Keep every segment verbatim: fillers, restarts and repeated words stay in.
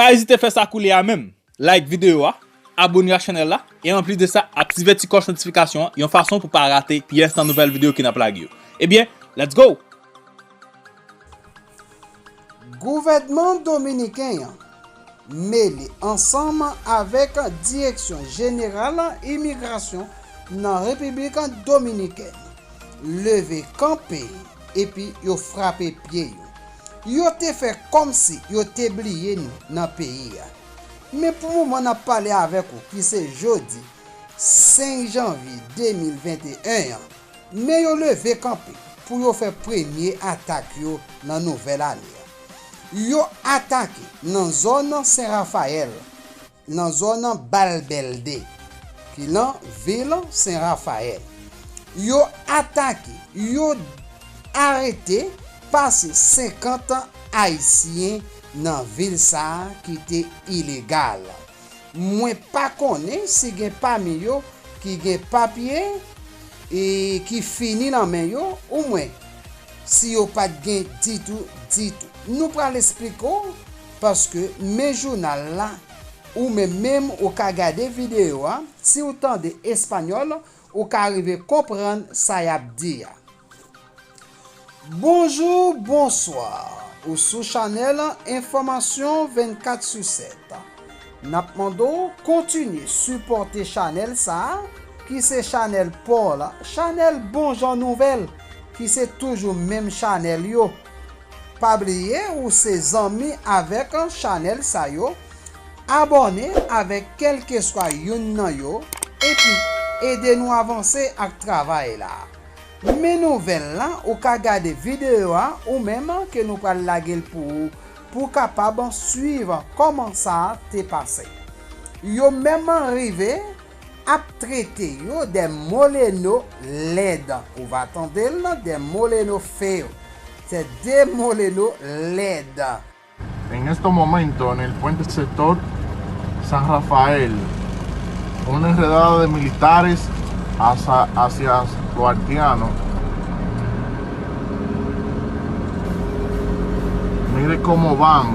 Pa ezite fè sa koulye a menm. Like videyo a, abone ak chanèl la, e anplis de sa, aktive ti kòch notifikasyon an, yon fason pou pa rate pyès nan nouvèl videyo ke n ap lage yo. Ebyen, let's go! Gouvènman dominiken an mele ansanm avèk Direksyon Jeneral Imigrasyon nan Repiblik Dominikèn leve kanpe epi yo frape pye yo. Yo te fè kòmsi yo te bliye nou nan peyi a. Men pou moman n ap pale avèk ou ki se jodi senk janvye de mil venteyen an, men yo leve kanpe pou yo fè premye atak yo nan nouvèl ane a. Yo atake nan zòn Sen Rafayèl, nan zòn Balbèlde, ki nan vil Sen Rafayèl. Yo atake, yo arete pase senkant Ayisyen nan vil sa a ki te ilegal. Mwen pa konnen si gen pami yo ki gen papye e ki fini nan men yo, oumwen si yo pa t gen ditou, ditou. Nou pral esplike w, paske men jounal la, ou menm menm ou ka gade videyo a, si w tande espanyòl, ou ka rive konprann sa y ap di a. Bonjou, bonswa. Ou sou chanèl Enfòmasyon vennkat sou sèt. N ap mande w kontinye sipòte chanèl sa a, ki se chanèl pa w la, chanèl bon jan nouvèl, ki se toujou menm chanèl yo. Pa bliye ou se zanmi avèk chanèl sa yo, abòne avèk kèlkeswa youn nan yo, epi ede nou avanse ak travay la. Men nouvèl la, ou ka gade videyo a ou menm ke nou pral lage l pou ou, pou w kapab swiv kòman sa te pase. Yo menm rive ap trete yo de moleno lèd. Ou va tande l, de moleno feo. Se de moleno lèd. En estos momentos, en el puente sector San Rafael, una enredada de militares hacia, hacia los haitianos. Mire cómo van,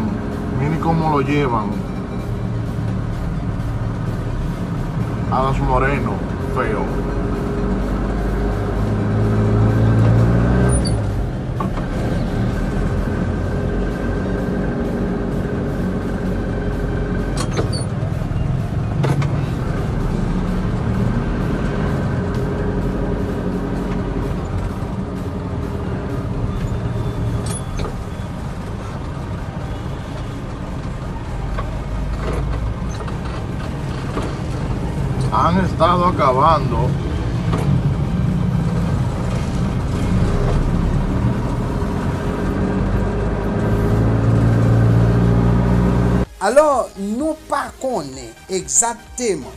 mire cómo lo llevan a los morenos feos. Han estado acabando. Alò, nou pa konnen egzakteman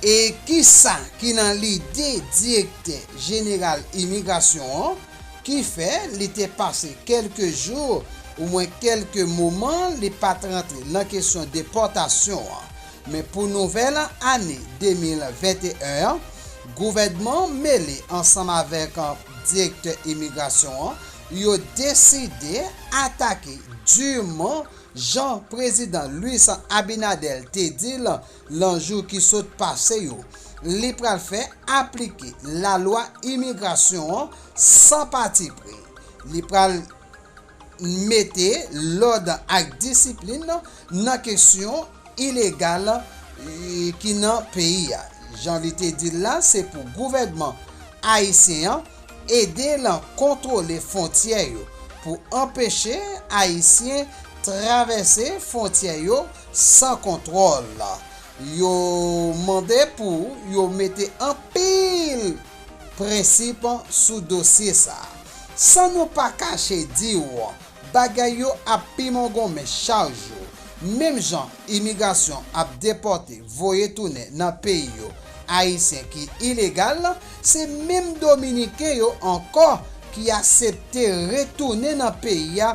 e kisa ki nan lide direktè jeneral imigrasyon an, ki fè li te pase kèlke jou, oumwen kèlke moman, li pa t rantre nan kesyon depòtasyon an. Men pou nouvèl ane de mil venteyen an, gouvènman mele ansanm avèk direktè imigrasyon an, yo deside atake diman jan Prezidan Luis Abinader te di l, nan jou ki sot pase yo, li pral fè aplike lalwa imigrasyon an san patipri. Li pral mete lòd ak disiplin nan kesyon ilegal, e, ki nan peyi a. Jan li te di l la, se pou gouvènman ayisyen an ede l kontwole fwontyè yo pou anpeche Ayisyen travèse fwontyè yo san kontwòl. Yo mande pou yo mete anpil prensip sou dosye sa a. San nou pa kache di w, bagay yo ap pi mongonmen chak jou. Menm jan imigrasyon ap depòte, voye tounen nan peyi yo Ayisyen ki ilegal, se menm Dominiken yo ankò ki aksepte retounen nan peyi a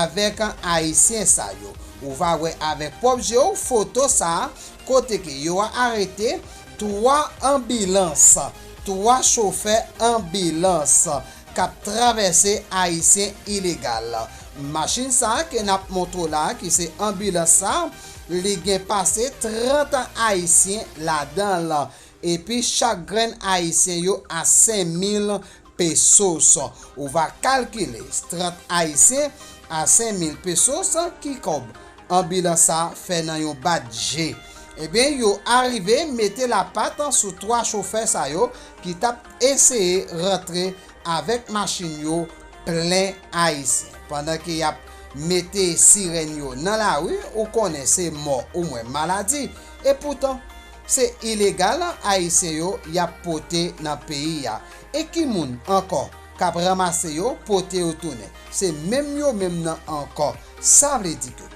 avèk Ayisyen sa yo. Ou va wè avèk pwòp je w foto sa a, kote ke yo arete twa anbilans, twa chofè anbilans k ap travèse Ayisyen ilegal. Machin sa a ke n ap montre w la, ki se anbilans sa, li gen pase trant Ayisyen ladan l. Epi chak grenn Ayisyen yo a senk mil pesos. Ou va kalkile trant Ayisyen a senk mil pesos, ki kòb anbilans sa fè nan yon bat je. Ebyen, yo arive mete lapat sou twa chofè sa yo ki t ap eseye rantre avèk machin yo plen Ayisyen. Pandan ke y ap mete sirèn yo nan lari, ou konnen se mò oubyen maladi. Epoutan, se ilegal Ayisyen yo y ap pote nan peyi a. E ki moun ankò k ap ranmase yo, pote yo tounen? Se menm yo menm nan ankò. Sa vle di ke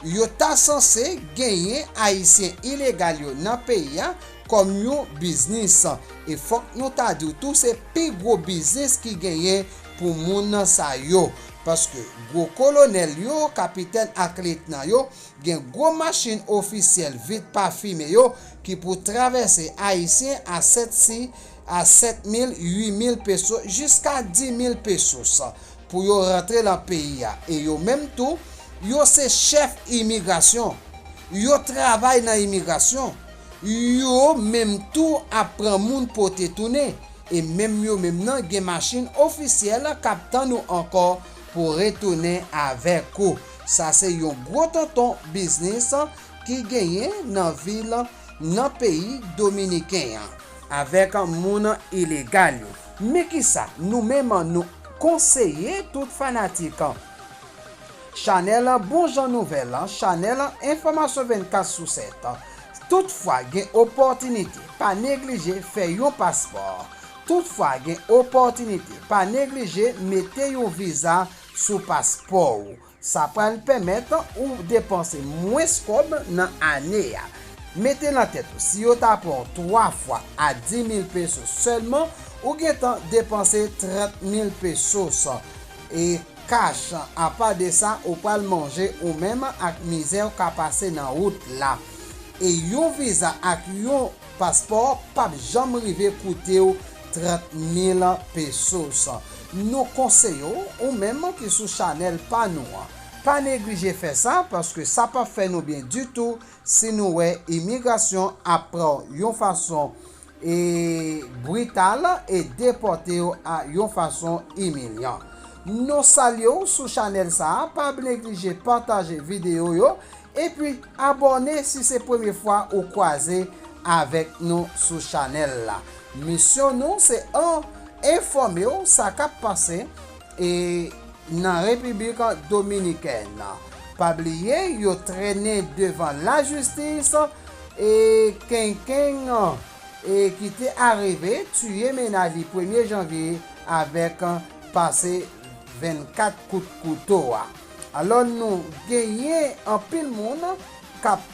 yo ta sanse genyen Ayisyen ilegal yo nan peyi a kòm yon biznis. E fòk nou ta di w tou, se pi gwo biznis ki genyen pou moun sa yo. Paske gwo kolonèl yo, kapitèn ak lyetnan yo, gen gwo machin ofisyèl vit pafime yo ki pou travèse Ayisyen a sèt si, a sèt mil, uit mil peso, jiska dis mil pesos pou yo rantre nan peyi a. E yo menm tou, yo se chèf imigrasyon. Yo travay nan imigrasyon. Yo menm tou ap pran moun pote tounen. E menm yo menm nan gen machin ofisyèl k ap tann ou ankò pou retounen avèk ou. Sa se yon gwo tonton biznis ki genyen nan vil, nan peyi dominiken an, avèk moun ilegal yo. Men kisa nou menm nou konseye tout fanatik chanèl Bon Jan Nouvèl, chanèl enfòmasyon vennkat sou sèt. Toutfwa gen opòtinite, pa neglije fè yon paspò. Toutfwa gen opòtinite, pa neglije mete yon viza sou paspò w. Sa pral pèmèt ou depanse mwens kòb nan ane a. Mete nan tèt ou, si yo ta pran w twa fwa a dis mil pesos sèlman, ou gentan depanse trant mil pesos. E kach, apa de sa, ou pral manje ou menm ak mizè w ka pase nan wout la. E yon viza ak yon paspò p ap janm rive koute w trant mil pesos. Nou konseye w, ou menm ki sou chanèl pa nou an, pa neglije fè sa, paske sa p ap fè nou byen ditou si nou wè imigrasyon ap pran yon fason e brital e depòte w a yon fason imilyan. Nou salye w sou chanèl sa a, pa neglije pataje videyo yo, epi abòne si se premye fwa ou kwaze avèk nou sou chanèl la. Misyon nou se an enfòme w sa k ap pase e nan Repiblik Dominikèn. Pa bliye, yo trennen devan lajistis e kenken e ki te arive tiye mennaj li premye janvye avèk pase vennkat kout kouto a. Alò, nou genyen anpil moun k ap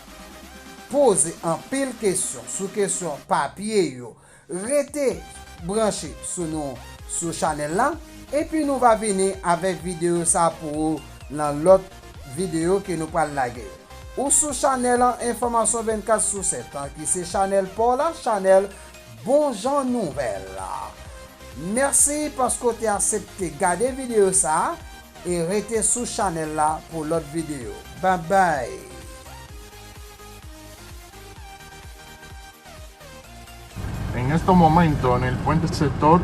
poze anpil kesyon sou kesyon papye yo. Rete branche sou nou sou chanèl la, epi nou va vini avèk videyo sa pou ou nan lòt videyo ke nou pral lage. Ou sou chanèl enfòmasyon vennkat sou sèt, ki se chanèl pa w la, chanèl Bon Jan Nouvèl. Mèsi paske w te aksepte gade videyo sa a e rete sou chanèl la pou lòt videyo. Babay! En estos momentos, en el puente sector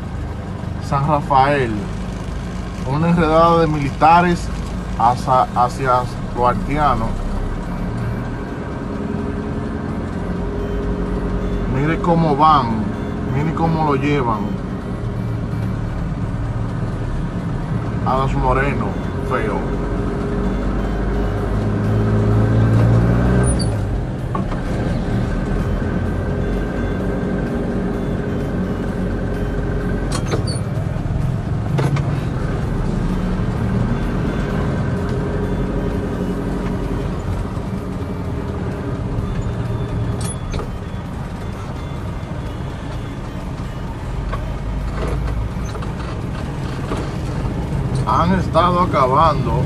San Rafael, una enredada de militares hacia, hacia los haitianos. Mire cómo van, mire cómo lo llevan a los morenos feos. Han estado acabando